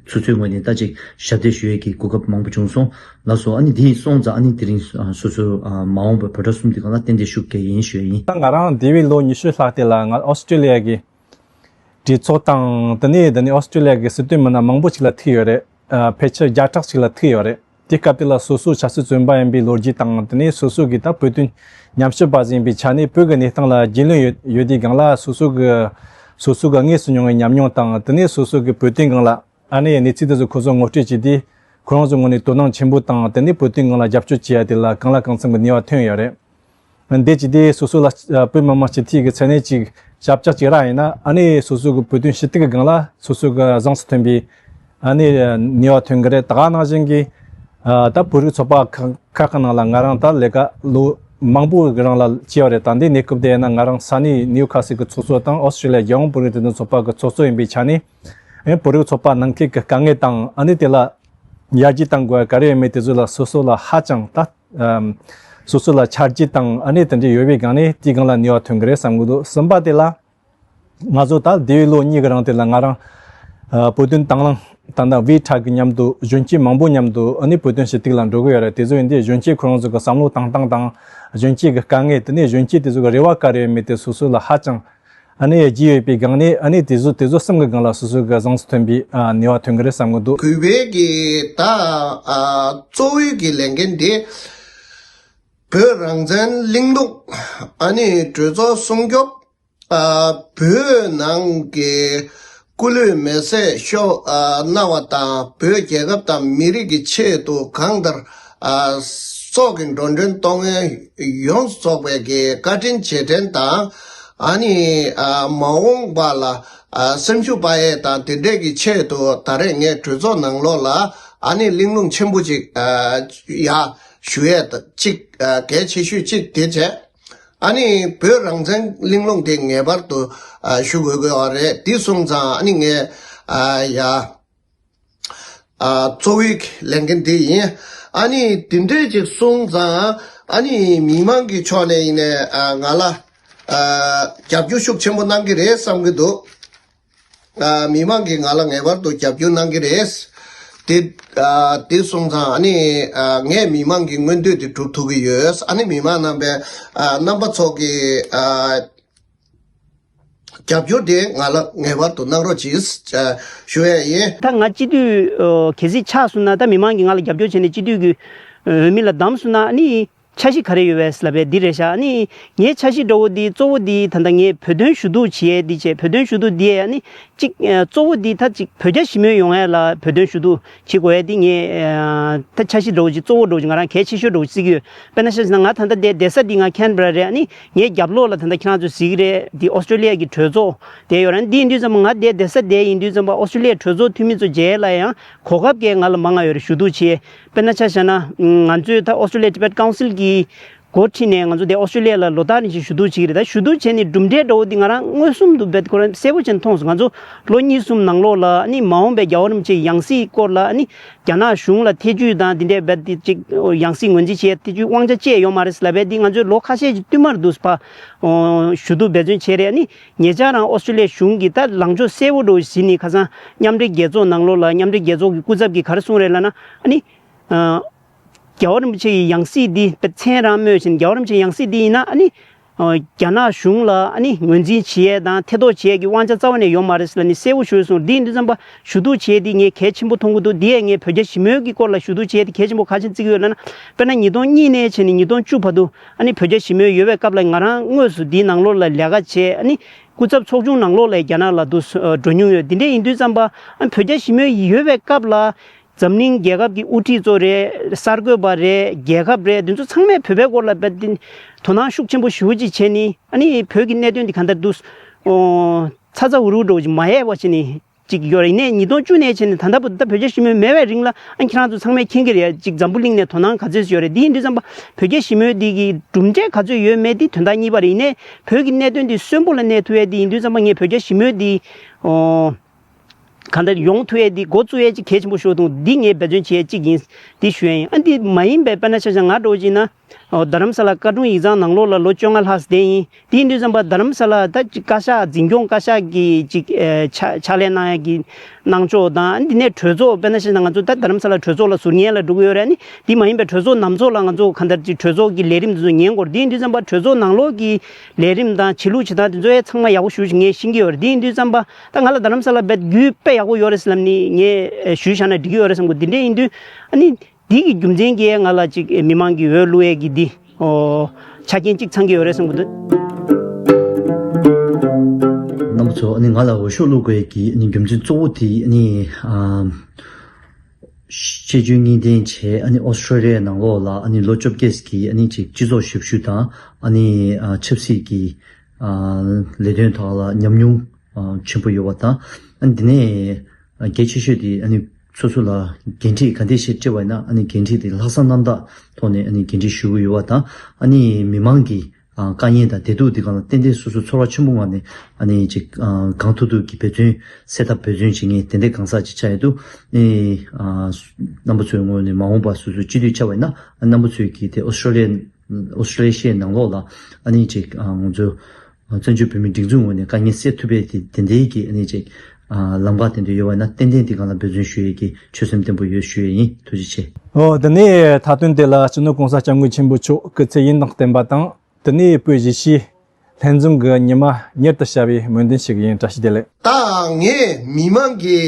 ཚུར་ཚོའི་ངོས་ནས་ད་ཅིག་ཞབས་འདེགས་ཞུ་ཡས་ཀྱི་གོ་སྐབས་མང་པོ་བྱུང་སོང་ལགས་སོ། ཨ་ནི་དེ་སོང་ཙང་ཨ་ནི་དེ་རིང་སོ་སོ་མ་འོངས་པའི་བོད་ཕྲུག་གསུམ་དེ་གང་ལ་ཏན་ཏན་ཤུགས་རྒྱག་ཡིན་ཞུ་ཡ་ཡིན། ད་ང་རང་འདས་པའི་ལོ་ཉི་ཤུ་ལྷག་དེ་ལ་ང་ཨོ་སི་ཀྲོ་ལི་ཡ་གི་གྲོས་ཚོགས་དང་དེ་ནས་དེ་ནས་ཨོ་སི་ཀྲོ་ལི་ཡ་གི་སྲིད་དོན་མི་སྣ་མང་པོ་ཅིག་ལ་ཐུག་ཡོད་རེད། ཕལ་ཆེར་བརྒྱ་ཕྲག་ཅིག་ལ་ཐུག་ཡོད་རེད། དེ་སྐབས་དེ་ལ་སོ་སོ་ཆབ་སྲིད་བཙོན་པ་ཡིན་པའི་ལོ་རྒྱུས་དང་དེ་ནས་སོ་སོ་གི་ད་བོད་དོན་ཉམས་ཞིབ་པ་ཟིན་པའི་ཆ་ནས་བོད་ཀྱི་གནས་སྟངས་ལ་རྒྱུས་ལོན་ཡོད་ཡོད་དུས་སྒང་ལ་སོ་སོ་གི་སོ་སོ་གི་དངོས་སུ་མྱོང་བའི་ཉམས་མྱོང་དང་དེ་ནས་སོ་སོ་གི་བོད་དོན་སྒང་ལ་ཨ་ནི་གནས་ཚུལ་དེ་ཚོ་ཁོ་ཚོ་ངོ་སྤྲོད་བྱས་ཏེ་ཁོ་རང་ཚོའི་ངོས་ནས་དོ་སྣང་ཆེན་པོ་དང་དེ་ནས་བོད་དོན་སྒང་ལ་རྒྱབ་སྐྱོར་བྱེད་ཡ་དེ་ལ་གང་ལ་གང་འཚམ་གྱི་ནུས་པ་ཐོན་ཡོད་རེད། འདི་བྱས་ཏེ་སོ་སོ་ལ་བོད་མི་མང་སྤྱི་འཐུས་ཀྱི་མཚན་གནས་ཅིག་ཞབས་བཅགས་ཅིག་རག་ཡིན་ན་ཨ་ནི་སོ་སོ་གི་བོད་དོན་ཞུ་གཏུག་གི་སྒང་ལ་སོ་སོ་གི་གཟེངས་སུ་ཐོན་པའི་ཨ་ནི་ནུས་པ་ཐོན་གི་རེད། ད་ག་ནང་བཞིན་གྱི་ད་བོད་རིགས་ཚོགས་པ་ཁག་ཁག་གི་ནང་ལ་ང་རང་ད་ལས་ཀ་ལོ་མང་པོ་གི་རིང་ལ་བྱས་པ་རེད། ད་འདི་གནས་སྐབས་དེ་ཡིན་ན་ང་རང་ས་གནས་ནིའུ་ཁ་སི་གི་ཚོགས་གཙོ་དང་ཨོ་སི་ཀྲི་ལི་ཡ་རྒྱལ་ཡོངས་བོད་རིགས་སྒྲིག་འཛུགས་ཚོགས་པ་གི་ཚོགས་གཙོ་ཡིན་པའི་ཆ་ནས་ ཨེ་བོད་རིགས་ཚོགས་པ་ནང་ཁུལ་གྱི་དཀའ་ངལ་དང་ཨ་ནི་དེ་ལ་ཡར་རྒྱས་གཏང་དགོས་ག་རེ་ཡོད་མེད་དེ་ཚོ་ལ་སོ་སོ་ལ་ཧ་ཅང་ད་ཨམ་སོ་སོ་ལ་ཆ་རྒྱུས་དང་ཨ་ནི་དེ་འདྲ་ཡོད་པའི་སྒང་ནས་དེའི་སྒང་ལ་ནུས་པ་ཐོན་གི་རེད་བསམ་གི་འདུག་གསུམ་པ་དེ་ལ། ང་ཚོ་ད་འདས་པའི་ལོ་གཉིས་ཀྱི་རིང་དེ་ལ་ང་རང་ཨ་བོད་དོན་དང་བླངས་ད་ལྟ་ཝེ་ཁྲ་གི་མཉམ་དུ་གཞོན་སྐྱེས་མང་པོ་མཉམ་དུ་ཨ་ནི་བོད་དོན་ཞུ་གཏུག་ལ་འགྲོ་གི་ཡོད་རེད། དེ་ཚོ་ཡིན་དུས་གཞོན་སྐྱེས་ཁོ་རང་ཚོ་གི་བསམ་བློ་བཏང་སྟངས་དང་གཞོན་སྐྱེས་ཀྱི་དཀའ་ངལ་དེ་ནས་གཞོན་སྐྱེས་དེ་ཚོ་གི་རེ་བ་ག་རེ་ཡོད་མེད་དེ་སོ་སོ་ལ་ཧ་ཅང་ཨ་ནི་རྒྱུས་ཡོད་པའི་སྒང་ནས་ཨ་ནི་དེ་ཚོ་དེ་ཚོ་གསུམ་གི་སྒང་ལ་སོ་སོ་གི་གཟེངས་སུ་ཐོན་པའི་ཨ་ནུས་པ་ཐོན་གི་རེད་བསམ་གི་འདུག་གུས་པའི་གི་ད་ཨ་གཙོ་བོའི་གི་ལས་འགན་དེ་བོད་རང་བཙན་གླེང་སློང་ཨ་ནི་གྲོས་ཚོགས་སྲུང་སྐྱོབ། ཨ་བོད་ནང་གི་སྐུ་ལུས་མེ་སྲེག་ཤོག་ཨ་གནང་བ་དང་བོད་རྒྱལ་ཁབ་དང་མི་རིགས་ཀྱི་ཆེད་དུ་གང་ལྟར་ཨ་སྲོག་གི་འགྲོ་གྲོན་གཏོང་མཁན་ཡོངས་སུ་རྫོགས་པའི་གི་བཀའ་དྲིན་རྗེས་དྲན་དང་ཨ་ནི་ཨ་མ་འོངས་པ་ལ་ཨ་སེམས་ཤུགས་སྤར་ཡས་དང་དེ་འདྲས་ཀྱི་ཆེད་དུ་ད་རེས་ངས་གྲོས་ཚོགས་ནང་ལོགས་ལ་ཨ་ནི་གླེང་སློང་ཆེན་པོ་ཅིག་ཨ་ཡ་ཞུ་ཡས་ཅིག་ཨ་གལ་ཆེ་ཤོས་ཅིག་དེ་བྱས། ཨ་ནི་བོད་རང་བཙན་གླེང་སློང་དེ་ངེས་པར་དུ་ཨ་ཞུ་དགོས་དགོས་པ་རེད། དེ་སོང་ཙང་ཨ་ནི་ངས་ཨ་ཡ་ཨ་གཙོ་བོའི་ལས་འགན་དེ་ཡིན། ཨ་ནི་དེ་འདྲས་ཅིག་སོང་ཙང་ཨ་ནི་མི་མང་གི་ཕྱོགས་ནས་ཡིན་ནའི་ཨ་ང་ལ་ཨ་རྒྱབ་སྐྱོར་ཤུགས་ཆེན་པོ་གནང་གི་རེད་བསམ་གི་འདུག་ཨ་མི་མང་གིས་ང་ལ་ངེས་པར་དུ་རྒྱབ་སྐྱོར་གནང་གི་རེད། དེ་ཨ་དེ་སོང་ཙང་ཨ་ནི་ཨ་ངས་མི་མང་གི་མངོན་འདོད་དེ་སྒྲུབ་ཐུབ་ཀྱི་ཡོད། ཨ་ནི་མི་མང་རྣམ་པས་ཨ་རྣམ་པ་ཚོ་གི་ཨ་རྒྱབ་སྐྱོར་དེ་ང་ལ་ངེས་པར་དུ་གནང་རོགས་གྱིས་ཨ་ཞུ་ཡས་ཡིན། ད་ང་སྤྱི་འཐུས་ཨ་གལ་སྲིད་ཆགས་སོང་ན་ད་མི་མང་གིས་ང་ལ་རྒྱབ་སྐྱོར་བྱས་ནས་སྤྱི་འཐུས་ཀྱི་འོས་མི་ལ་བདམས་སོང་ན་ཨ་ནི། འཆར་གཞི་ག་རེ་ཡོད་པས་ལབ་པས་འདི་རེད་ཤག་ཨ་ནི་ངའི་འཆར་གཞི་འདྲ་བོ་འདི་གཙོ་བོ་འདི་ད་ལྟ་ངས་བོད་དོན་ཞུ་གཏུག་བྱེད་ཡས་འདི་བྱས། བོད་དོན་ཞུ་གཏུག་འདི་ཡས་ཨ་ནི་གཅིག་ཨ་གཙོ་བོ་འདི་ད་གཅིག་བོད་རྒྱ་ཞི་མོལ་ཡོང་ཡས་ལ་བོད་དོན་ཞུ་གཏུག་བྱེད་དགོས་ཡས་འདི་ངས་ཨ་ད་འཆར་གཞི་འདྲ་བོ་ཅིག་གཙོ་བོ་འདྲ་བོ་ཅིག་ང་རང་གལ་ཆེ་ཤོས་འདྲ་བོ་ཅིག་བརྩི་གི་ཡོད། དཔེར་ན་ཆ་བཞག་ན་ང་ད་ལྟ་བསྡད་བསྡད་ས་འདི་ང་ཁེན་བྷ་ར་རེད། ཨ་ནི་ངའི་རྒྱབ་ལོགས་ལ་ད་ལྟ་ཁྱེད་རང་ཚོས་གཟིགས་ཀྱི་རེད། འདི་ཨོ་སི་ཀྲོ་ལི་ཡ་གི་གྲོས་ཚོགས་བསྡད་ཡོད་རེད། ཨ་ནི་འདི་ཡིན་དུས་ཙམ་པ་ང་བསྡད་བསྡད་ས་བསྡད་ཡིན་དུས་ཙམ་པ་ཨོ་སི་ཀྲོ་ལི་ཡའི་གྲོས་ཚོགས་འཐུས་མི་ཚོ་མཇལ་ལ་ཡང་གོ་སྐབས་ཀྱིས་ང་ལ་མང་ང་ཡོད་རེད་ཞུ་གཏུག་བྱེད། དཔེར་ན་ཆ་བཞག་ན་ང་ཚོས་ད་ཨོ་སི་ཀྲོ་ལི་ཡ་ཊི་བེཊ་ཀའུན་སིལ་གྱི་འགོ་ཁྲིད་ནས་ང་ཚོ་དེ་ཨོ་སི་ཀྲོ་ལི་ཡ་ལ་ལོ་ལྟར་རིང་བཞིན་ཞུ་གཏུག་བྱེད་ཀྱི་རེད། ད་ཞུ་གཏུག་བྱས་ནས་གྲུབ་འབྲས་འདྲ་བོ་འདི་ང་རང་མངོན་སུམ་དུ་བེད་ཁོ་རང་གསལ་པོ་བྱས་ནས་མཐོང་སོང་། ང་ཚོ་ལོ་གཉིས་གསུམ་ནང་ལོགས་ལ་ཨ་ནི་མ་འོངས་པའི་རྒྱལ་བ་རིན་པོ་ཆེའི་ཡང་སྲིད་སྐོར་ལ་ཨ་ནི་རྒྱ་ནག་གཞུང་ལ་ཐེ་ཇུས་དང་འདི་འདྲའི་བེད་འདི་ཅིག་ཡང་སྲིད་ངོས་འཛིན་བྱེད་ཐེ་ཇུས་དབང་ཆ་བཅས་ཡོད་མ་རེད་ལབ་པས། འདི་ང་ཚོས་ལོ་ཁ་ཤས་ཀྱི་བསྟུད་མར་འདུག་ཕ་ཞུ་གཏུག་འབད་བརྩོན་བྱས་རེད། ཨ་ནི་ཉེ་ཆར་རང་ཨོ་སི་ཀྲོ་ལི་ཡ་གཞུང་གིས་ད་ལངས་ཕྱོགས་གསལ་པོ་འདྲ་བོ་ཞིག་ནི་ཁ་སང་མཉམ་འབྲེལ་རྒྱལ་ཚོགས་ནང་ལོགས་ལ་མཉམ་འབྲེལ་རྒྱལ་ཚོགས་ཀྱི་སྐུ་ཚབ་ཀྱིས་ག་རེ་གསུངས་རེད་ལབ་ན་ཨ་ནི། རྒྱལ་བ་རིན་པོ་ཆེ་ཡི་ཡང་སྲིད་འདི་མཚན་རང་སྨོས་བཞིན་རྒྱལ་བ་རིན་པོ་ཆེའི་ཡང་སྲིད་འདི་ཡིན་ན་ཨ་ནི། རྒྱ་ནག་གཞུང་ལ་ཨ་ནི་ངོས་འཛིན་བྱེད་ཡས་དང་ཐེ་གཏོགས་བྱེད་ཡས་ཀྱི་དབང་ཆ་རྩ་བ་ནས་ཡོད་མ་རེད་ཟེར་ལབ་ནས་གསལ་པོ་ཞུས་སོང་། འདི་ཡིན་དུས་ཙམ་པ་ཞུ་གཏུག་བྱེད་ཡས་འདི་ངས་གལ་ཆེན་པོ་མཐོང་གི་འདུག་འདི་ཡས་ངས་བོད་རྒྱ་ཞི་མོལ་གྱི་སྐོར་ལ་ཞུ་གཏུག་བྱེད་ཡས་འདི་གལ་ཆེན་པོ་ག་ཅིག་བརྩི་གི་ཡོད་ལབ་ན། དཔེར་ན་ཉིས་སྟོང་གཉིས་ནས་བྱས་ནས་ཉིས་སྟོང་བཅུ་བར་དུ་ཨ་ནི་བོད་རྒྱ་ཞི་མོལ་ཡོད་པའི་སྐབས་ལ་ང་རང་དངོས་སུ་འདིའི་ནང་ལོགས་ལ་ལས་ཀ་བྱས། ཨ་ནི་སྐུ་ཚབ་ཚོགས་ཆུང་ནང་ལོགས་ལ་རྒྱ་ནག་ལ་འདུག་འགྲོ་མྱོང་ཡོད། འདི་འདྲ་ཡིན་དུས་ཙམ་པ་ཨ་ནི་བོད་རྒྱ་ཞི་མོལ་ཡོད་པའི་སྐབས་ལ། འཛམ་གླིང་རྒྱལ་ཁབ་ཀྱི་དབུ་ཁྲིད་ཚོ་རེད། གསར་འགོད་པ་རེད། རྒྱལ་ཁབ་རེད། འདི་ཚོ་ཚང་མས་བོད་པའི་སྐོར་ལ་དཔེ་དེ་དོ་སྣང་ཤུགས་ཆེན་པོ་ཞེ་པོ་ཅིག་བྱས་ནི་ཨ་ནི་བོད་ཀྱི་གནད་དོན་འདི་གང་ལྟར་དུ་ཨོ་ཚ་ཚ་འུར་འུར་འདྲ་བོ་ཅིག་མ་ཡལ་བ་བྱས་ནི་ཅིག་ཡོད་རེད། ཡིན་ནའི་ཉིས་སྟོང་བཅུ་ནས་བྱས་ནི་ད་ལྟ་བར་དུ་ད་བོད་རྒྱ་ཞི་མོལ་མེད་པའི་རིང་ལ་ཨ་ཁྱེད་རང་ཚོ་ཚང་མས་མཁྱེན་གྱི་རེད། ཅིག་འཛམ་བུ་གླིང་ནས་དོ་སྣང་ག་ཚོད་ཡོད་རེད། འདི་ཡིན་དུས་ཙམ་པ་བོད་རྒྱ་ཞི་མོལ་འདི་གི་གྲུབ་འབྲས་ག་ཚོད་ཡོད་མེད་འདི་དོན་དག་གཉིས་པ་རེད། ཡིན་ནའི་བོད་ཀྱི་གནད་དོན་འདི་གསོན་པོ་ལ་གནས་ཐུབ་ཡས་འདི་ཡིན་དུས་ཙམ་པ་ངས་བོད་རྒྱ་ཞི་མོལ་འདི་ཨོ། གང་ལྟར་ཡོང་ཐུབ་ཡས་འདི་འགོ་བཙུགས་ཡས་ཅིག་གལ་ཆེན་པོ་ཤོར་འདུག་འདི་ངས་འབད་བརྩོན་བྱེད་ཡས་གཅིག་ཡིན། འདི་ཞུ་ཡས་ཡིན། ཨ་འདི་མ་ཡིན་པའི་དཔེར་ན་ཆ་བཞག་ང་འདྲ་བོ་ཅིག་ན། ཨོ་རྡ་རམ་ས་ལ་བཀའ་དྲུང་ཡིག་ཚང་ནང་ལོགས་ལ་ལོ་བཅོ་ལྔ་ལྷག་བསྡད་ཡིན། དེ་ཡིན་དུས་ཙམ་པ་རྡ་རམ་ས་ལ་ད་ཅིག་བཀའ་ཤག་འཛིན་སྐྱོང་བཀའ་ཤག་གི་ཅིག་ཨེ་ཕྱག་ཕྱག་ལས་གནང་ཡས་ཀྱི་གནང་ཕྱོགས་དང་། ཨ་འདི་ནས་གྲོས་ཚོགས་དཔེར་ན་ཆ་བཞག་ང་ཚོ་ད་རྡ་རམ་ས་ལ་གྲོས་ཚོགས་ལ་ཟུར་ཉན་ལ་འགྲོ་གི་ཡོད་རེད། ཨ་ནི་འདི་མ་ཡིན་པའི་གྲོས་ཚོགས་ནང་ཚོགས་ལ་ང་ཚོ་གང་ལྟར་ཅིག་གྲོས་ཚོགས་ཀྱི་ལས་རིམ་འདི་ཚོ་ཉན་དགོས་རེད། དེ་ཡིན་དུས་ཙམ་པ་གྲོས་ཚོགས་ནང་ལོགས་ཀྱི་ལས་རིམ་དང་བྱེད་ལུགས་བྱེད་སྟངས་དེ་ཚོ་ཡང་ཚང་མ་ཡག་པོ་ཞེ་པོ་ཅིག་ངས་ཤེས་ཀྱི་ཡོད་རེད། དེ་ཡིན་དུས་ཙམ་པ་ད་ང་ལ་རྡ་རམ་ས་ལ་བེད་རྒྱུས་དཔེ་ཡག་པོ་ཡོད་རེད་ཟེར་ལབ་ནི་ངས་ཞུས་བཞག་ན་འགྲིག་གི་ཡོད་རེད་བསམ་གི། འདི་འདྲ་ཡིན་དུས་ཨ་ནི་འདི་གི་རྒྱུ་མཚན་གྱིས་ང་ལ་ཅིག་མི་མང་གི་འོས་བླུག་ཡས་ཀྱི་འདི་ཨོ་ཆ་རྐྱེན་གཅིག་ཚང་གི་ཡོད་རེད་བསམ་གི་འདུག་རྣམ་པ་ཚོ། ཨ་ནི་ང་ལ་འོས་ཤོག་བླུག་དགོས་ཀྱི་ཨ་ནི་རྒྱུ་མཚན་གཙོ་བོ་དེ་ཨ་ནི་ཨ་ཤེས་འཇོན་གཉིས་ལྡན་བྱས། ཨ་ནི་ཨོ་སི་ཀྲོ་ལི་ཡའི་ནང་ལོགས་ལ་ཨ་ནི་ལོ་བཅོ་བརྒྱད་ཀྱི་ཨ་ནི་ཅིག་སྤྱི་ཚོགས་ཞབས་ཞུ་དང་ཨ་ནི་ཨ་ཆབ་སྲིད་ཀྱི་ཨ་ལས་དོན་ཐོག་ལ་ཉམས་མྱོང་ཨ་ཆེན་པོ་ཡོད་པ་དང་། ཨ་ནི་དེ་ནས་ཨ་གལ་ཆེ་ཤོས་དེ་ཨ་ནི་སོ་སོ་ལ་འགན་འཁྲི་ག་འདྲ་ཞིག་སྤྲད་པ་ཡིན་ན་ཨ་ནི་འགན་འཁྲི་དེ་ལྷག་བསམ་རྣམ་དག་ཐོག་ནས་ཨ་ནི་འགན་འཁྲི་ཞུ་གི་ཡོད་པ་དང་། ཨ་ནི་མི་མང་གི་ ཨ་དཀའ་ངལ་དང་བདེ་སྡུག་འདི་སྒང་ལ་ཏན་ཏན་སོ་སོ་ཚོར་བ་ཆེན་པོ་ངང་ནས་ཨ་ནི་ཅིག་ཨ་གང་ཐུབ་ཐུབ་ཀྱིས་འབད་བརྩོན་སེལ་ཐབས་འབད་བརྩོན་བྱེད་མཁན་དེ་འདྲའི་གང་ཟག་ཅིག་ཆགས་ཡོད་འདུག་ཨ་ནི་ཨ་རྣམ་པ་ཚོའི་ངོས་ནས་མ་འོངས་པ་སོ་སོའི་སྤྱི་འཐུས་ཆགས་པ་ཡིན་ན་ཨ་རྣམ་པ་ཚོས་ཀྱིས་དེ་ཨོ་སི་ཀྲོ་ལི་ཡ་ཨོ་སི་ཀྲོ་ལི་ཡ་ནང་ལོགས་ལ་ཨ་ནི་ཅིག་ཨ་ང་ཚོ་བཙན་བྱོལ་བོད་མིའི་སྒྲིག་འཛུགས་ངོས་ནས་དཀའ་ངལ་སེལ་ཐུབ་པའི་དེ་དེ་འདྲའི་གི་ཨ་ནི་ཅིག་ཨ་ལམ་ཁ་དེ་འདྲ་ཡོད་པ་ཡིན་ན་ཏན་ཏན་དེ་སྒང་ལ་འབད་བརྩོན་ཞུ་ཡས་ཀྱི་ཆོད་སེམས་བརྟན་པོ་ཡོད་ཞུ་ཡས་ཡིན། ཐུགས་རྗེ་ཆེ། ཨོ་དེ་ནས་མཐའ་དོན་དེ་ལ་སྤྱི་ནོར་༸གོང་ས་༸སྐྱབས་མགོན་ཆེན་པོ་མཆོག་སྐུ་ཚེ་ཡུན་དུ་བརྟན་པ་དང་། དེ་ནས་བོད་གཞིས་བྱེས་ལྷན་འཛོམས་ཀྱི་ཉི་མ་མྱུར་དུ་ཤར་བའི་སྨོན་འདུན་ཞུ་གི་ཡིན། བཀྲ་ཤིས་བདེ་ལེགས། ད་ངས་མི་མང་གི་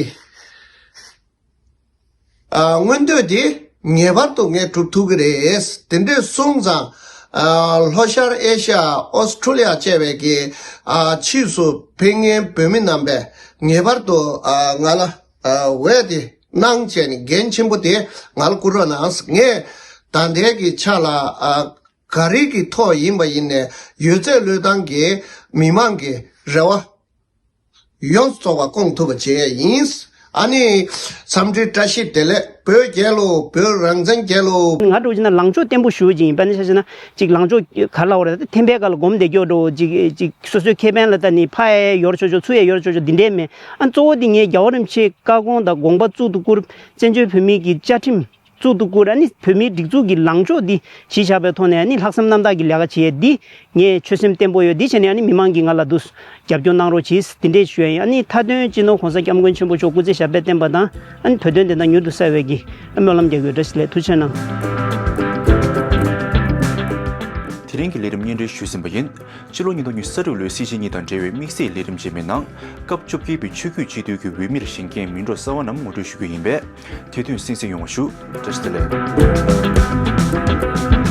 ཨ་མངོན་འདོད་དེ་ངེས་པར་དུ་ངས་སྒྲུབ་ཐུབ་ཀྱི་རེད། དེ་འདྲས་སོང་ཙང་ཨ་ལྷོ་ཤར་ཨེ་ཤ་ཡ་ཨོ་སི་ཀྲོ་ལི་ཡ་བཅས་པའི་གི་ཨ་ཕྱིས་སུ་ཕེབས་མཁན་བོད་མི་རྣམ་པས་ངེས་པར་དུ་ཨ་ང་ལ་ཨ་འོས་དེ་གནང་བྱས་ནས་འགན་ཆེན་པོ་དེ་ང་ལ་བསྐུར་རོགས་གནང་། ངས་ད་ལྟའི་གི་ཆ་ལ་ཨ་ག་རེ་གི་ཐོག་ཡིན་པ་ཡིན་ནས་ཡོད་ཚད་བློས་བཏང་གིས་མི་མང་གི་རེ་བ་ཡོངས་སུ་རྫོགས་པ་སྐོང་ཐུབ་པ་བྱས་ཡིན། ཨ་ནི་འཚམས་འདྲི་བཀྲ་ཤིས་བདེ་ལེགས། བོད་རྒྱལ་ལོ། བོད་རང་བཙན་རྒྱལ་ལོ། ང་འདྲ་བོ་བྱས་ན་ལངས་ཕྱོགས་བརྟན་པོ་ཞེ་པོ་ཅིག་ཡིན་པ་ནི་ཆ་བཞག་ན་ཅིག་ལངས་ཕྱོགས་ག་རེ་ལབ་དགོས་རེད། ད་ཐེམ་པའི་སྒང་ལ་སྒོམ་བསྡད་ཀྱོག་འདྲ་བོ་ཅིག་ཅིག་སོ་སོའི་ཁེ་ཕན་ལ་ལྟ་ནས་ཕར་ཡ་ཡོར་ཆོག་ཆོག་ཚུར་ཡ་ཡོར་ཆོག་ཆོག་འདི་འདྲས་མེད། ཨ་གཙོ་བོ་འདི་ངས་རྒྱལ་བ་རིན་པོ་ཆེའི་བཀའ་དགོངས་དང་དགོངས་པ་གཙུག་ཏུ་བཀུར། བཙན་བྱོལ་བོད་མིའི་གི་བཅའ་ཁྲིམས་གཙུག་ཏུ་བཀུར། ཨ་ནི་བོད་མིའི་སྒྲིག་འཛུགས་ཀྱི་ལངས་ཕྱོགས་འདི་གཞི་བཞག་པའི་ཐོག་ནས་ཨ་ནི་ལྷག་བསམ་རྣམ་དག་གི་ལས་ཀ་བྱེད་ཡས་འདི་ངས་ཆོད་སེམས་བརྟན་པོ་ཡོད། འདི་བྱས་ནས་ཨ་ནི་མི་མང་གིས་ང་ལ་འདུག་རྒྱབ་སྐྱོར་གནང་རོགས་གྱིས། འདི་འདྲས་ཞུ་ཡ་ཡིན། ཨ་ནི་མཐའ་དོན་སྤྱི་ནོར་༸གོང་ས་༸སྐྱབས་མགོན་ཆེན་པོ་མཆོག་སྐུ་ཚེ་ཞབས་པད་བརྟན་པ་དང་ཨ་ནི་བོད་དོན་བདེན་མཐའ་མྱུར་དུ་གསལ་བའི་གི་ཨ་སྨོན་ལམ་རྒྱག་གི་ཡོད། བཀྲ་ཤིས་བདེ་ལེགས། ཐུགས་རྗེ་གནང་། དེ་རིང་གི་ལས་རིམ་སྙན་སྒྲོན་ཞུས་ཟིན་པ་ཡིན། ཕྱི་ལོ་ཉིས་སྟོང་ཉི་ཤུ་རྩ་དྲུག་ལོའི་སྲིད་སྤྱི་གཉིས་དང་འབྲེལ་བའི་དམིགས་བསལ་ལས་རིམ་རྗེས་མའི་ནང་སྐབས་བཅོ་བརྒྱད་པའི་ཆོས་བརྒྱུད་སྤྱི་འཐུས་ཀྱི་འོས་མིར་བཞེངས་མཁན་མི་འགྲོ་གསར་བ་རྣམས་ངོ་སྤྲོད་ཞུ་རྒྱུ་ཡིན་པས། དེ་དུས་གསན་གཟིགས་ཡོང་བ་ཞུ། བཀྲ་ཤིས་བདེ་ལེགས།